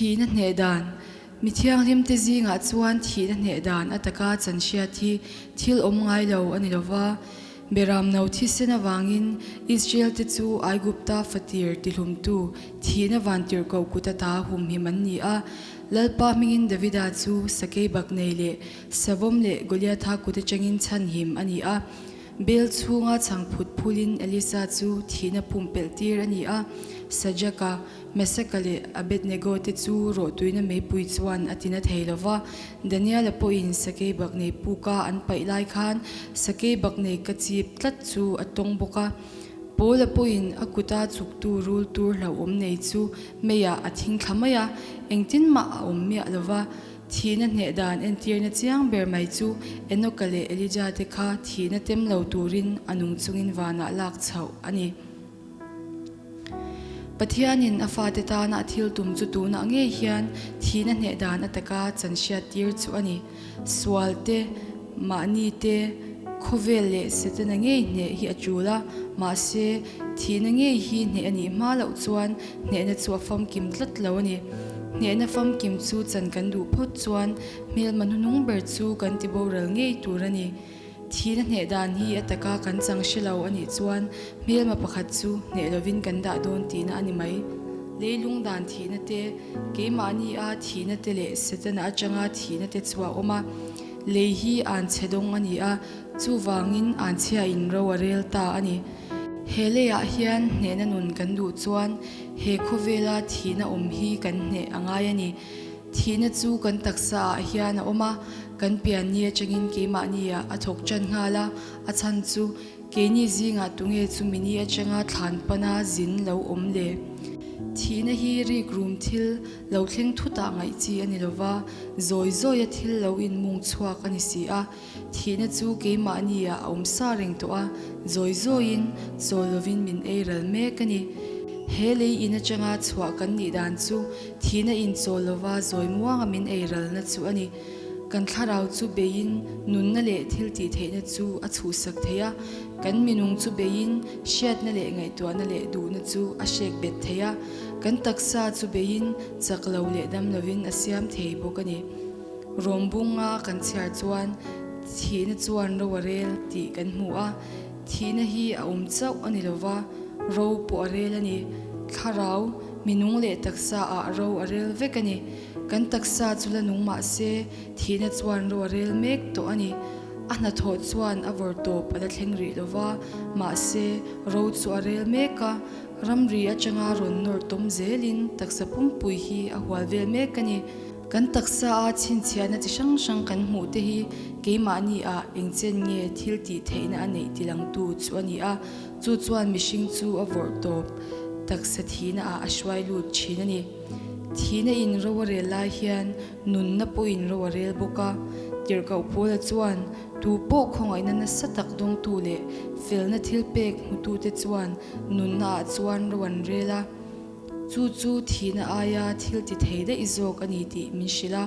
Thihna hneh dan, Mi thianghlimte zingah chuan thihna hneh dan a taka chan hriat hi thil awm ngai lo a ni lo va. Beram no thisen avangin Israel-te chu Aigupta fatir tihlumtu thihna vantirhkoh kut ata humhim an ni a. Lalpa hmingin Davida chu sakeibaknei leh savawm leh Goliatha kut atangin chhanhim a ni a. Bel chhunga chhangphut phulin Elisa chu thihna pumpelh tir a ni a, Sajaka, Mesaka leh Abednego te chu rawhtuina meipui chuan a tina thei lo va. Daniela pawhin sakei baknei puka an paih lai khan sakei baknei ka chip tlat chu a tawng bawk a. Paula pawhin a kuta chuktu rul tur hlauhawm nei chu meiah a thing thla mai a, engtin mah a awm miah lo va. Thihna hneh dan entirna chiang ber mai chu Enoka leh Elija te kha thihna tem lo turin a nung chungin vanah lak chhoh a ni. Pathianin a fate tana a thil tum chu tunah ngei hian thihna hneh dan ataka chan hriat tir chu a ni. Sual te, mahni te, khawvel leh Setana ngei hneh hi a tul a, mahse thihna ngei hi hneh a nih hma loh chuan hnehna chu a famkim tlat lo a ni. Hnehna famkim chu chan kan duh phawt chuan hmelma hnuhnung ber chu kan ti boral ngei tur a ni. Thihna hneh dan hi a taka kan chang hre lo a nih chuan hmelma pakhat chu hneh lovin kan dah dawn tihna a ni mai. Leilung dan thihna te, keimahni a thihna te leh Setana atanga thihna te chu a awm a. Lei hi an chhe dawng a ni a, chuvangin an chhiain ro a rel ta a ni. He leiah hian hnehna nun kan duh chuan he khawvela thihna awm hi kan hneh a ngai a ni. Thihna chu kan taksa ah hian a awm a, kan pian ni atangin keimahni ah a thawk tan nghal a, a chhan chu keini zingah tunge chu mini atanga thlan pana zin lo awm le? Thihna hi rik rum thil lo thleng thutah ngaih chi a ni lova, zawi zawia thil lo inmung chhuak a ni si a, thihna chu keimahni ah a awm sa reng tawh a, zawi zawiin chawl lovin min ei ral mek a ni. He lei in atanga chhuah kan nih dan chu Thihna inchawl lova zawi muanga min ei ralna chu a ni. Kan thlarau chu beiin nunna leh thil tih theihna chu a chhuhsak thei a, kan minung chu beiin hriatna leh ngaihtuahna leh duhna chu a hrek bet thei a, kan taksa chu beiin chak lo leh dam lovin a siam thei bawk a ni. Rawmbunga kan chhiar chuan thihna chuan ro a rel tih kan hmu a, Thihna hi a awm chauh a ni lova, ro pawh a rel a ni. Thlarau, minung leh taksa ah ro a rel vek a ni. Kan taksa chu la nung mah se, thihna chuan ro a rel mek tawh a ni. A hnathawh chuan a vawr tawp a la thleng rih lova, mahse, ro chu a rel mek a, ramri atanga rawn nawr tawm zelin taksa pumpui hi a hual vel mek a ni. Kan taksa a chhinchhiahna chi hrang hrang kan hmuh te hi keimahni ah eng chen nge thil tih theihna a neih tilangtu chu a ni a, chu chuan mihring chu a vawrh tawp taksa thihna ah a hruai lut thin a ni. Thihna in ro a rel lai hian nunna pawhin ro a rel bawk a, tirhkoh Paula chuan tu pawh khawngaihna nasa tak dawngtu leh felna thil pek hmutute chuan nunna ah chuan ro an rel a, Chu chu thihna aia thil ti thei daih zawk a ni tih min hrilh a.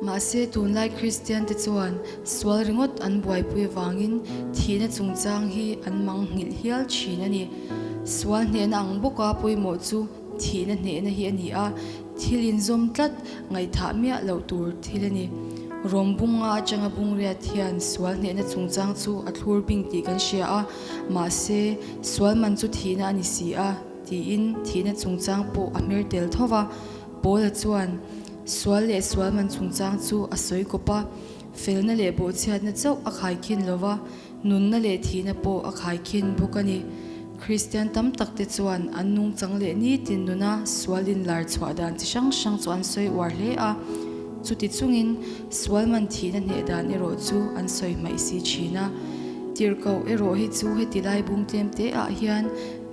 Mahse, tunlai Kristiante chuan sual ringawt an buaipui avangin thihna chungchang hi an mang nghilh hial thin a ni. Sual hnehna ang bawka pawimawh chu thihna hnehna hi a ni a, thil inzawm tlat ngaihthah miah loh tur thil a ni. Rawm bunga atanga bungriat hian sual hnehna chungchang chu a thlur bing tih kan hria a, mahse, sual man chu thihna a ni si a. Tiin thihna chungchang pawh a hmer tel tho va, Paula chuan sual leh sual man chungchang chu a sawi kawp a, felna leh bawhchhiatna chauh a khaikhin lo va, nunna leh thihna pawh a khaikhin bawk a ni. Kristian tam takte chuan an nungchang leh nitin nuna sual inlar chhuah dan chi hrang hrang chu an sawi uar hle a, chuti chungin sual man thihna hneh dan erawh chu an sawi hmaih si thin a. Tirhkoh erawh hi chu heti lai bung tlem te ah hian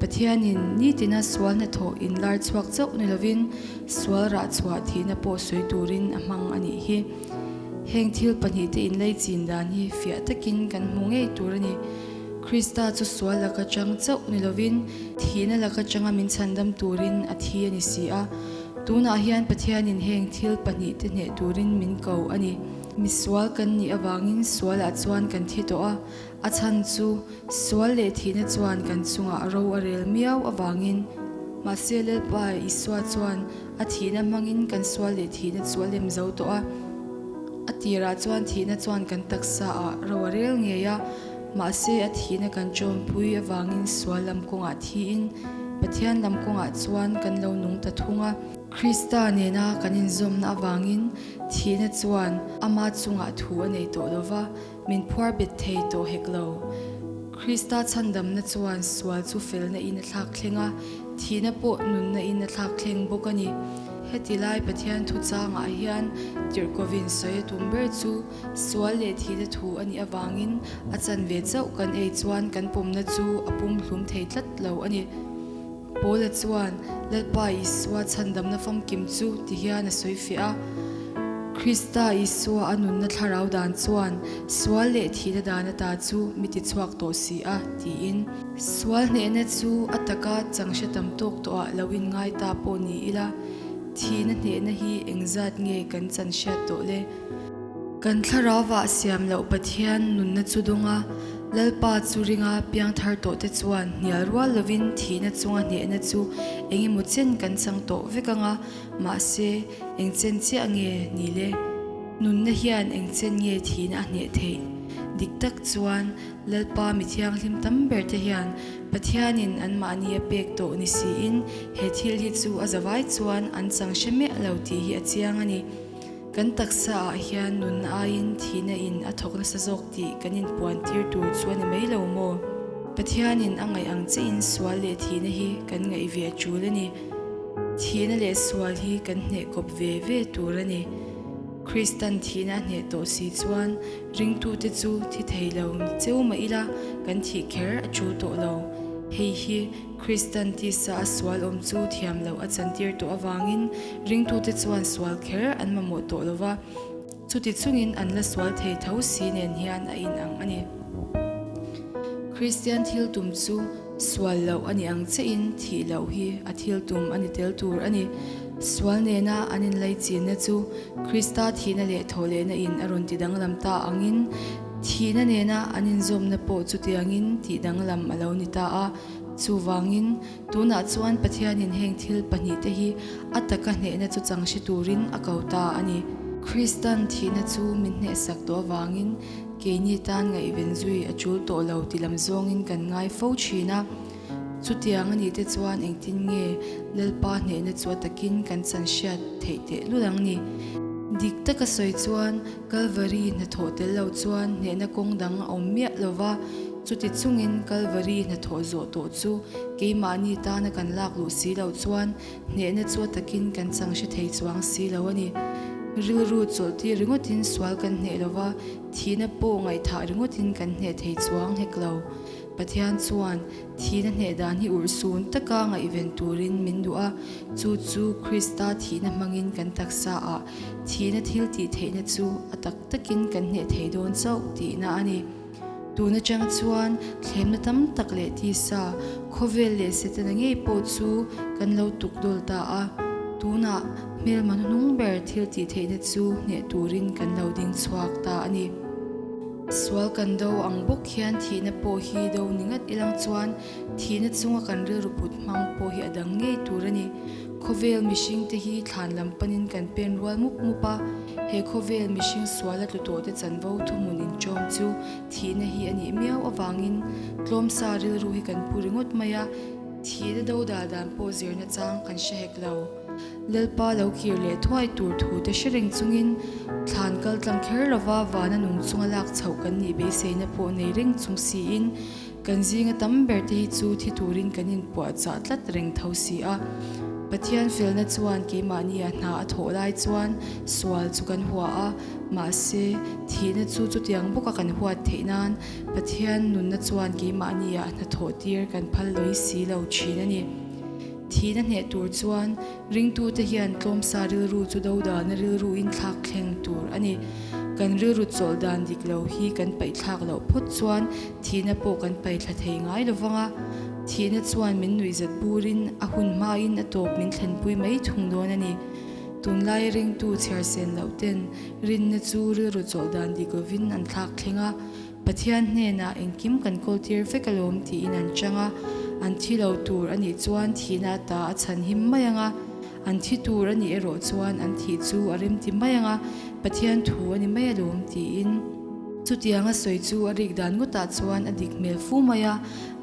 Pathianin nitina sual hnathawh inlar chhuak chauh ni lovin sual rah chhuah thihna pawh sawi turin a hmang a nih hi. Heng thil pahnihte inlei chin dan hi fiah takin kan hmu ngei tur a ni. Krista chu sual laka chang chauh ni lovin thihna laka changa min chhandam turin a thi a ni si a. Tunah hian Pathianin heng thil pahnihte hneh turin min ko a ni. Misual kan nih avangin sualah chuan kan thi tawh a, A chhan chu sual leh thihna chuan kan chungah ro a rel miau avangin. Mahse Lalpa Isua chuan a. A thihna hmangin kan sual leh thihna chu a lem zo tawh a. A tirah chuan thihna chuan kan taksa ah ro a rel ngei a, mahse a thihna kan ṭawmpui avangin sual lam kawngah thiin Pathian lam kawngah chuan kan lo nung ta thung a. Krista nena kan inzawmna avangin thihna chuan ama chungah thu a nei tawh lo va, min phuar bet thei tawh hek lo. Krista chhandamna chuan sual chu felna in a thlak thleng a, thihna pawh nunna in a thlak thleng bawk a ni. Heti lai Pathian thu changah hian tirhkovin sawi a tum ber chu sual leh thihna thu a nih avangin a chanve chauh kan ei chuan kan pawmna chu a pumhlum thei tlat lo a ni. Paula chuan Lalpa Isua chhandamna famkim chu ti hian a sawi fiah a, Krista Isua a nunna thlarau dan chuan sual leh thihna dan ata chu mi tichhuak tawh si a, tiin. Sual hnehna chu a taka chang hre tam tawk tawhah lo inngai ta pawh ni ila, thihna hnehna hi engzat nge kan chan hriat tawh le? Kan thlarauva siam loh Pathian nunna chu dawng a, Lalpa chu ringa piangthar tawhte chuan hnial rual lovin thihna chunga hnehna chu eng emaw chen kan chang tawh vek ang a, mahse eng chen chiah nge ni le? Nunna hian eng chen nge thihna a hneh theih? Dik tak chuan Lalpa mi thianghlim tam berte hian Pathianin anmahni a pek tawh ni siin he thil hi chu a zavai chuan an chang hre miah lo tih hi a chiang a ni. Kan taksa ah hian nunna aiin thihna in a thawk nasa zawk tih kan inpuan tir tur chu a ni mai lo maw? Pathianin a ngaih ang chiahin sual leh thihna hi kan ngaih ve a tul a ni. Thihna leh sual hi kan hneh kawp ve ve tur a ni. Kristan thihna a hneh tawh si chuan ringtute chu thi thei lo ni cheu mah ila kan thih kher a tul tawh lo. Hei hi Kristan tisa a sual awm chu thiam loh a chantir tawh avangin ringtute chuan sual kher an mamawh tawh lo va, chuti chungin an la sual thei tho si nen hian a inang a ni. Kristian thil tum chu sual loh a ni ang chiahin thih loh hi a thil tum a ni tel tur a ni. Sual nena an inlaichinna chu Krista thihna leh thawhlehna in a rawn tidanglam ta angin thihna nena an inzawmna pawh chutiangin tihdanglam a lo ni ta a. Chuvangin, tunah chuan Pathianin heng thil pahnihte hi a taka hnehna chu chang hre turin a ko ta a ni. Kristan thihna chu min hnehsak tawh avangin keini tan ngaihven zui a tul tawh lo ti lam zawngin kan ngai fo thin a. Chutiang a nih te chuan engtin nge Lalpa hnehna chu a takin kan chan hriat theih tehlul ang ni? Dik taka sawi chuan Kalvari hnathawh tel lo chuan hnehna kawng dang a awm miah lo va, chuti chungin Kalvari hnathawh zawh tawh chu keimahni tana kan lak luh si loh chuan hnehna chu a takin kan chang hre thei chuang si lo a ni. Rilru chawlhtir ringawtin sual kan hneh lo va, thihna pawh ngaihthah ringawtin kan hneh thei chuang hek lo. Pathian chuan thihna hneh dan hi urhsun taka ngaihven turin min duh a, chu chu Krista thihna hmangin kan taksa ah thihna thil tih theihna chu a tak takin kan hneh thei dawn chauh tihna a ni. Tun atang chuan thlemna tam tak leh tisa, khawvel leh Setana ngei pawh chu kan lo tuk dawl ta a, tunah hmelma hnuhnung ber thil tih theihna chu hneh turin kan lo ding chhuak ta a ni. Sual kan do ang bawk hian thihna pawh hi do ni ngat ilang chuan thihna chunga kan rilru put hmang pawh hi a dang ngei tur a ni. Khawvel mihring te hi thlan lam panin kan pen rual mup mup a, he khawvel mihring sual a tlu tawh te chanvo thuhmun inṭawm chu thihna hi a nih miau avangin tlawmsa rilru hi kan pu ringawt mai a, thihna do dal dan pawh zirna chang kan hre hek lo. Lalpa lo kir leh thuai tur thu te hre reng chungin thlan kal tlang kher lova vana nung chunga lak chhoh kan nih beiseina pawh nei reng chung siin kan zinga tam ber te hi chu thi turin kan inpuahchah tlat reng tho si a. Pathian felna chuan keimahnia hna a thawh lai chuan sual chu kan hua a, mahse thihna chu chutiang bawka kan huat theih nan Pathian nunna chuan keimahnia hna thawh tir kan phal lawi si lo thin a ni. Thihna hneh tur chuan ringtute hian tlawmsa rilru chu dodalna rilru in thlak thleng tur a ni. Kan rilru chawlh dan dik lo hi kan paih thlak loh phawt chuan thihna pawh kan paih thla thei ngai lo vang a. Thihna chuan min nuihzat burin a hun hmain a tawp min thlenpui mai thung dawn a ni. Tunlai ringtu chhiarsen loh ten rinna chu rilru chawlh dan dik lovin an thlak thleng a. Pathian hnenah engkim kan kawltir vek alawm tiin an chang a, an thi lo tur a nih chuan thihna ata a chhan him mai ang a. An thi tur a nih erawh chuan an thih chu a remti mai ang a, Pathian thu a ni mai alawm tiin. Chutiang a sawi chu a rik dan ngawtah chuan a dik hmel fu mai a,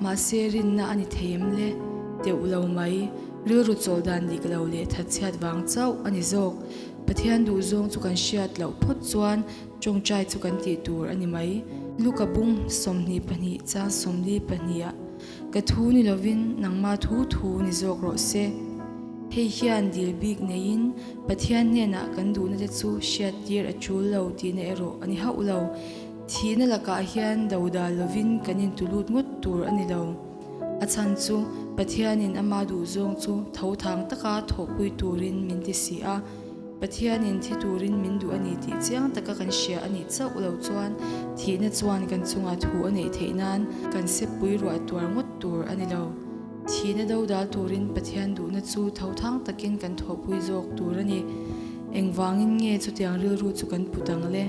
mahse rinna a ni thei em le? Teuh lo mai, rilru chawlh dan dik lo leh thatchhiat vang chauh a ni zawk. Pathian duhzawng chu kan hriat loh phawt chuan tawngtai chu kan tih tur a ni mai. Luka bung 22 chang 42 ah Ka thu ni lovin nangma thu thu ni zawk rawh se. Hei hian dil bik neiin Pathian hnenah kan duhna te chu hriattir a tul lo tihna erawh a ni hauh lo. Thihna lakah hian dodal lovin kan intulut ngawt tur a ni lo. A chhan chu Pathianin ama duhzawng chu tho thang taka thawhpui turin min ti si a. Pathianin thi turin min duh a ni tih chiang taka kan hria a nih chauh lo chuan thihna chuan kan chungah thu a neih theih nan kan seppui ruah tuar ngawt tur a ni lo. Thihna dodal turin Pathian duhna chu tho thang takin kan thawhpui zawk tur a ni. Engvangin nge chutiang rilru chu kan put ang le?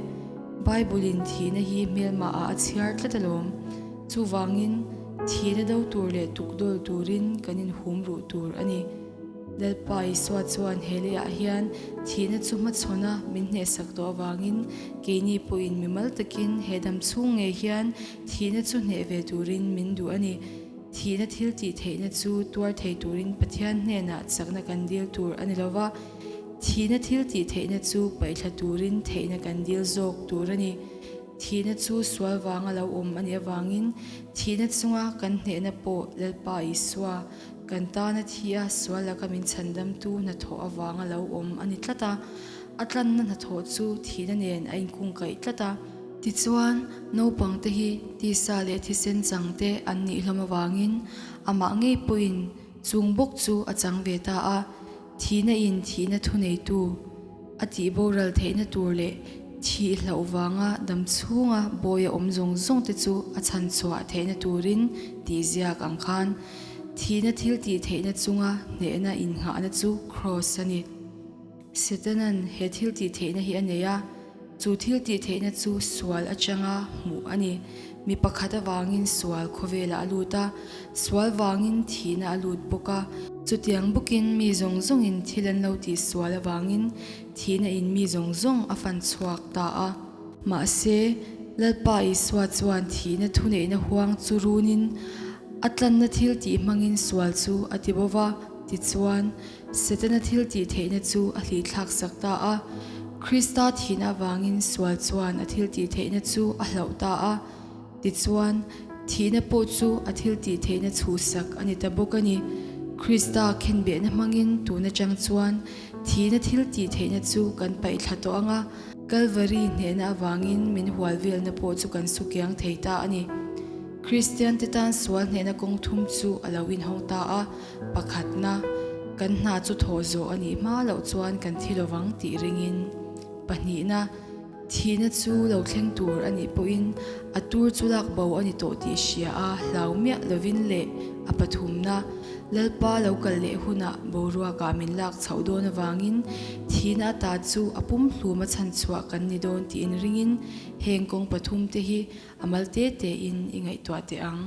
Bible-in thihna hi hmelmahah a chhiar tlat alawm. Chuvangin, thihna do tur leh tukdawl turin kan inhum ruh tur a ni. Lalpa Isua chuan he leiah hian thihna chu hmachhawna min hnehsak tawh avangin keini pawhin mimal takin he dam chhung ngei hian thihna chu hneh ve turin min duh a ni. Thihna thil tih theihna chu tuar thei turin Pathian hnenah chakna kan dil tur a ni lo va, thihna thil tih theihna chu paihthla turin theihna kan dil zawk tur a ni. Thihna chu sual vanga lo awm a nih avangin thihna chunga kan hnehna pawh Lalpa Isua kan tana thi a sual laka min chhandamtu hnathawh avanga lo awm a ni tlat a, a tlanna hnathawh chu thihna nen a inkungkaih tlat a. Tichuan, naupangte hi tisa leh thisen changte an nih hlawm avangin amah ngei pawhin chung bawk chu a chang ve ta a. Thihna in thihna thuneitu a tih boral theihna tur leh thih hlauh vanga dam chhunga bawi a awm zawng zawng te chu a chhan chhuah theihna turin tih ziak ang khan thihna thil tih theihna chunga hnehna innghahna chu Kraws a ni. Setanan he thil tih theihna hi a nei a. Chu thil tih theihna chu sual atanga hmuh a ni. Mi pakhat avangin sual khawvelah a lut a, sual vangin thihna a lut bawk a. Chutiang bawkin mi zawng zawngin thil an lo tih sual avangin thihna in mi zawng zawng a fan chhuak ta a. Mahse, Lalpa Isua chuan thihna thuneihna huang chu runin a tlanna thil tih hmangin sual chu a ti bo va, tichuan, Setana thil tih theihna chu a hlihthlak sak ta a. Krista thihna avangin sual chuan a thil tih theihna chu a hlauh ta a. Tichuan, thihna pawh chu a thil tih theihna chhuhsak a ni ta bawk a ni. Krista khenbehna hmangin tun atang chuan thihna thil tih theihna chu kan paihthla tawh ang a, Kalvari hnehna avangin min hual velna pawh chu kan sukiang thei ta a ni. Kristiante tan sual hnehna kawng thum chu a lo inhawng ta a. Pakhatna, kan hna chu thawh zawh a nih hma loh chuan kan thi lovang tih ringin. Pahnihna, thihna chu lo thleng tur a nih pawhin a tur chu lak bo a ni tawh tih hria a hlau miah lovin leh a pathumna, Lalpa lo kal leh hunah boruakah min lak chhoh dawn avangin thihna ata chu a pumhlum a chhanchhuah kan ni dawn tih inringin heng kawng pathumte hi a mal te tein i ngaihtuah teh ang.